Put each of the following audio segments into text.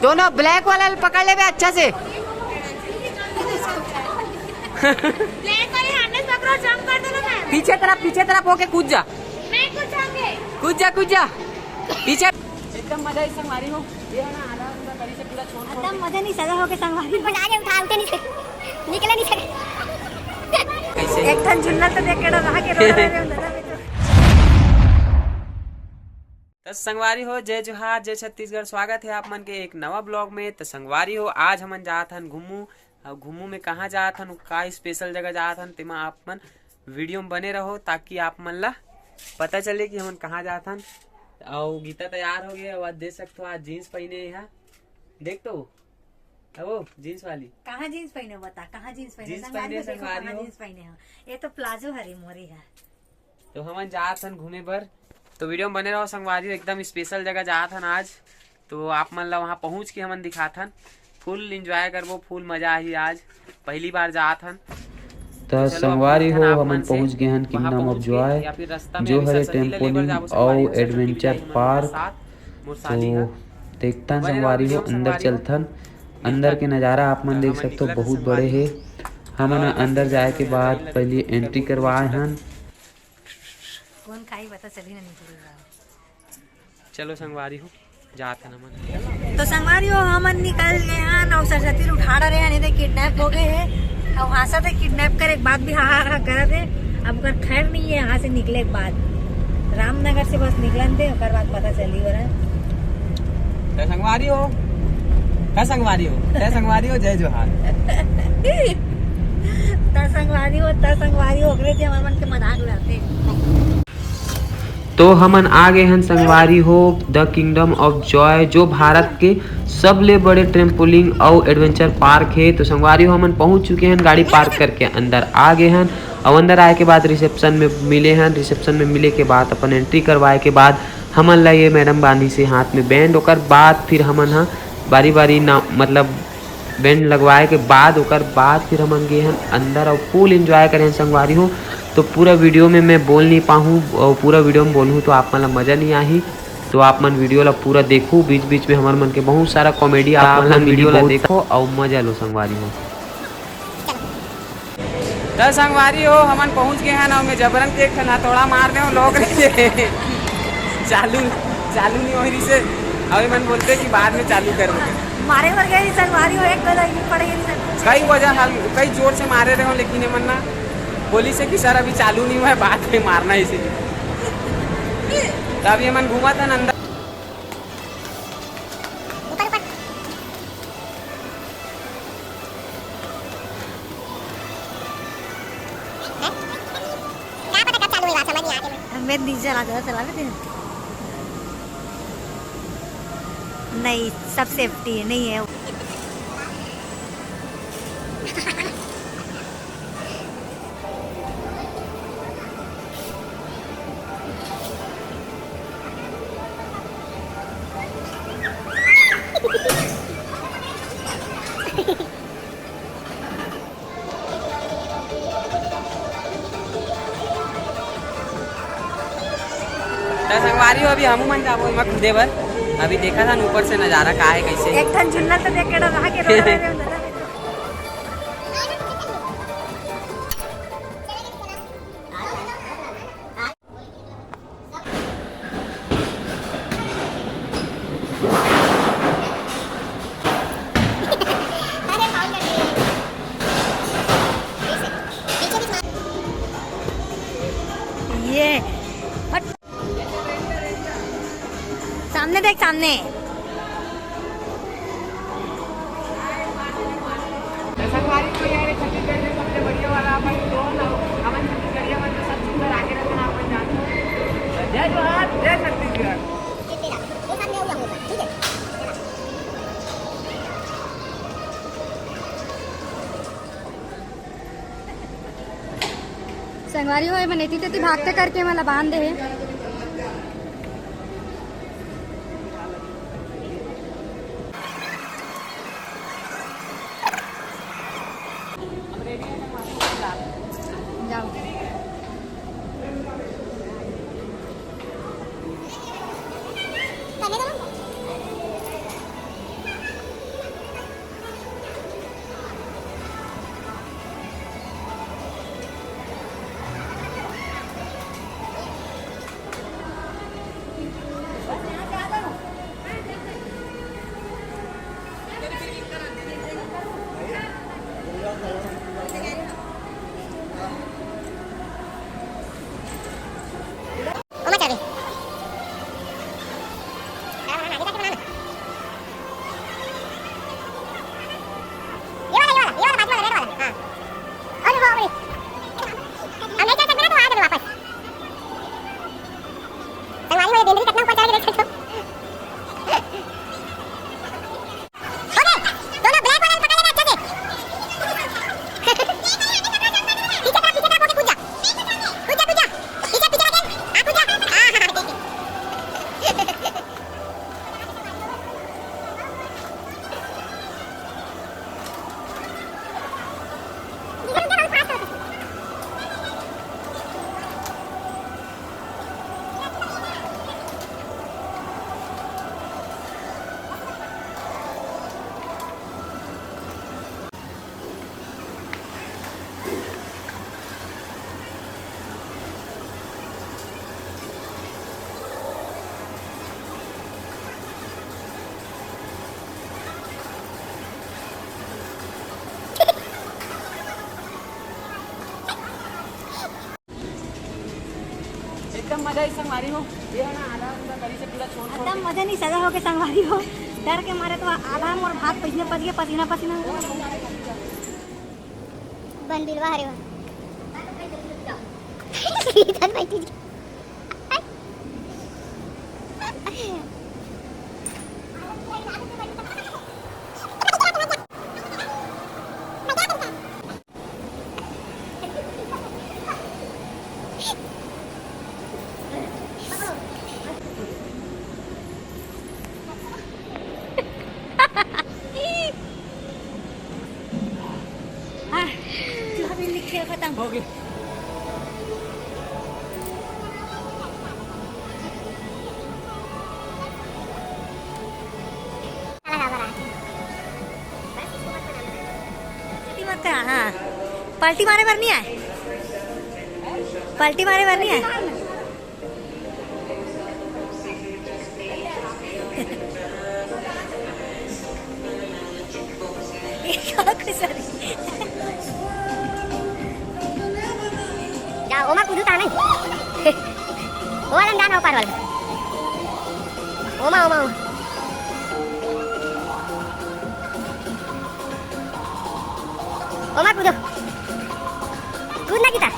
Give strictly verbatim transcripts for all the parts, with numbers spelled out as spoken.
दोनों ब्लैक वाला पकड़ ले बे अच्छा से। ब्लैक वाले हाथ में पकड़ो, जंप कर दो ना मैम। पीछे तरफ, पीछे तरफ होके कूद जा। मैं कूद जाऊंगी। कूद जा, कूद जा। पीछे। एकदम मजा आई संगवारी हो। ये है ना, आधा घंटा करी से पूरा छोड़ छोड़ एकदम मजा नहीं सजा होके संगवारी। बना के उठा, उठे नहीं सके, निकले नहीं सके। कैसे? एक ठन झुन्नल तो देख के डरा के रो रहे हैं दादा। तो संगवारी हो, जय जोहार, जय छत्तीसगढ़। स्वागत है आप मन के एक नवा ब्लॉग में। तो संगवारी हो, आज हमन जात हन घूमू। अब घूमू में कहाँ जात हन, का स्पेशल जगह जात हन, तेमा आप मन वीडियो में बने रहो, ताकि आप मन ला पता चले कि हमन कहाँ जात हन। अउ गीता तैयार हो गए, अब देख सकत हो, आज जींस पहने हे। देख तो, अब वो जींस वाली। कहाँ जींस पहने हो, बता, कहाँ जींस पहने हो? जींस संगवारी पहने हो, हो, देखो, संगवारी कहाँ हो। जींस पहने हो? ये तो प्लाजो हरे मोरे है। तो हमन जात हन घूमे बर, तो वीडियो में बने रहो संगवारी हो। एकदम स्पेशल जगह जात हन आज, तो आप मन ला वहाँ पहुँच के हमन दिखात हन। फुल एंजॉय करबो, फुल मजा आही आज, पहली बार जात हन। त तो चलो, अब संगवारी देखथन हो, आप हमन मन से पहुँच गे हन वहाँ Kingdom of पहुँच के, Joy, या फिर रास्ता में जो अभी हरे सरस्वती ले लेबर trampoline जाबो अउ संगवारी हो, सरस्वती adventure भी आई हमन park। साथ, मोर साली तो ह। देखथन बने रहो संगवारी हो, वीडियो में अंदर संगवारी हो। चलथन। अंदर के नज़ारा आप मन देख सकथो, बहुत बड़े हे। हमन ह अंदर जाए के बाद पहली एंट्री करवाए हन। कौन खाई बता, चली ना निकली बा। चलो संगवारी हो, जात हन हमन। तो संगवारी हो, हमन निकल गए हन अउ सरस्वती ल उठा डरे हन, नहीं तो किडनैप हो गए हे। अउ हाँसत हे, किडनैप करे के बाद भी हा हा हा करत हे। अब ओकर खैर नहीं है, यहाँ से निकले के बाद रामनगर से बस निकलन दे, ओकर बाद पता चली ओला। त संगवारी हो, त संगवारी हो, त संगवारी हो, जय जोहार। त संगवारी हो, त संगवारी हो, ओकरे से हमर मन के मजाक उड़ाते। तो हमन आ गए हन संगवारी हो, द किंगडम ऑफ जॉय, जो भारत के सबले बड़े ट्रेम्पोलिन अउ एडवेंचर पार्क हे। तो संगवारी हो, हमन पहुंच चुके हन, गाड़ी पार्क करके अंदर आ गए हन। अउ अंदर आए के बाद रिसेप्शन में मिले हन। रिसेप्शन में मिले के बाद, अपन एंट्री करवाए के बाद, हमन ला ये मैडम बांधिस हे हाथ में बैंड। ओकर बाद फिर हमन ह बारी बारी ना, मतलब, बैंड लगवाए के बाद, ओकर बाद फिर हमन गे हन अंदर अउ फुल एंजॉय करे हन संगवारी हो। तो पूरा वीडियो में मैं बोल नहीं पाहूँ, अउ पूरा वीडियो में बोलहूँ तो आप मन ला मजा नहीं आही। तो आप मन वीडियो ला पूरा देखू, बीच बीच में हमर मन के बहुत सारा कॉमेडी आप मन ला वीडियो ला देखो अउ मजा लो संगवारी हो। त संगवारी हो, हमन पहुंच गए हन, अउ मैं जबरन के एक ठन हथौड़ा मार दे हूँ, लोग रहिसे चालू, चालू नहीं हो रहिसे। अउ मन बोलते कि बाद में चालू कर। मारे बर गए संगवारी हो, एक गो लगी पड़ गई। कई वजह हाल, कई जोर से मारे रहे हो, लेकिन ये मन ना बोलिसे कि सर अभी चालू नहीं हुआ है, बाद में मारना है इसीलिए। तो अभी ये मन घूमत हन अंदर। ऊपर, ऊपर। हैं? क्या पता कब चालू होएगा, समझ नहीं आ रही। मैं नीचे चला जाओ, चला लेते हैं। नहीं, सब सेफ्टी है, नहीं है। त संगवारी हो, अभी हमू मन जाबो एमा कूदे बर। अभी देखत हन ऊपर से नजारा का है, कैसे। एक ठन झुन्नल तो देख के डरा के रो रहे हैं। ये हट। सामने देख, सामने। संगवारी हो, ये छत्तीसगढ़ में सबसे बढ़िया वाला अपन ड्रोन, अपन छत्तीसगढ़िया मन तो सब सुंदर आगे रखना अपन जान। जय जोहार, जय छत्तीसगढ़। संगवारी हो, एमन एती तेती भागते करके एमन ला बांध दे हे। जाओ। संगवारी हो, ये है ना, आधा घंटा करी से पूरा छोड़, छोड़ एकदम के। मजा नहीं सजा हो के संगवारी हो, डर के मारे तो आधा मोर भात पसीना पसीना, पसीना पसीना हो गया। बन बिलवा हरे हो। हाँ, चूहा बिल्ली खेल खत्म। हो गई। पलटी मत करा, हाँ। पलटी मारे बर नहीं आए, पलटी मारे बर नहीं आए। जा, ओमा कूदू ता नहीं। ओ वाला जान हो पार वाला। ओमा, ओमा, ओमा। ओमा कूदो। कूद ना किता।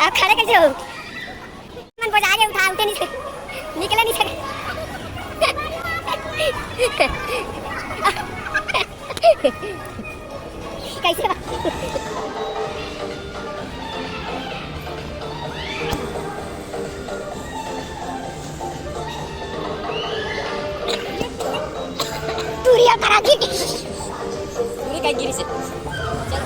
अब खड़े कैसे हो? मन बजा के उठा, उठे नहीं सके, निकले नहीं सके। कैसे बा? दूरिया करा दी। दूरी का गिरी से। चल।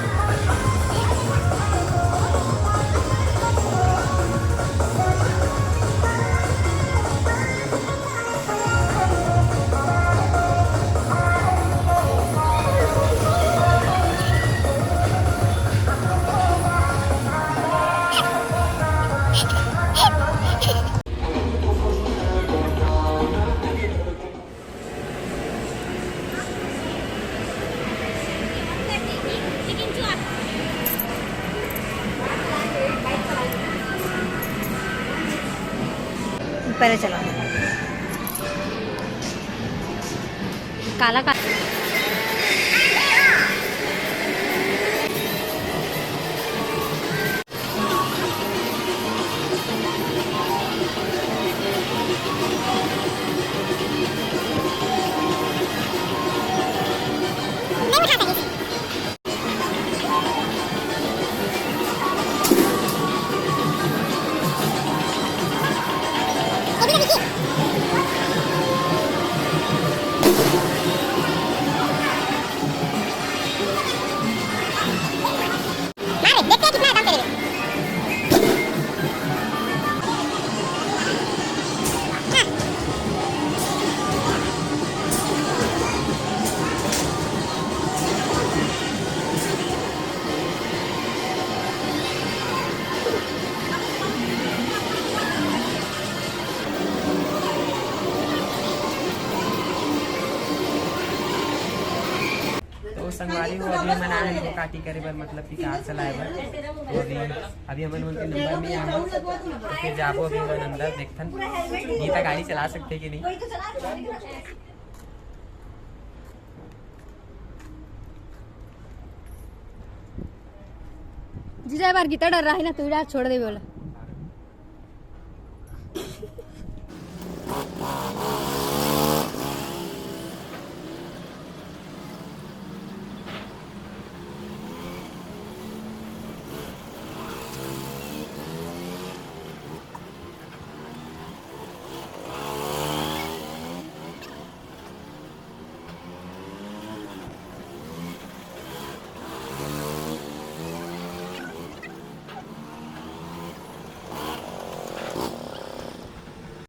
पहले चलो। काला काला। मारे, देखते हैं कितना है, दाम चलेगा। तो संगवारी हो, अभी हमन आए हैं काटी करे बर, मतलब कि कार चलाए बर। तो अभी, अभी हमन उनके नंबर में आए हैं, तो फिर जाबो अभी हमन अंदर, देखथन गीता गाड़ी चला सकथे कि नहीं। जीजा, ए बार गीता डर रहा है ना, तू डर छोड़ दे बोला।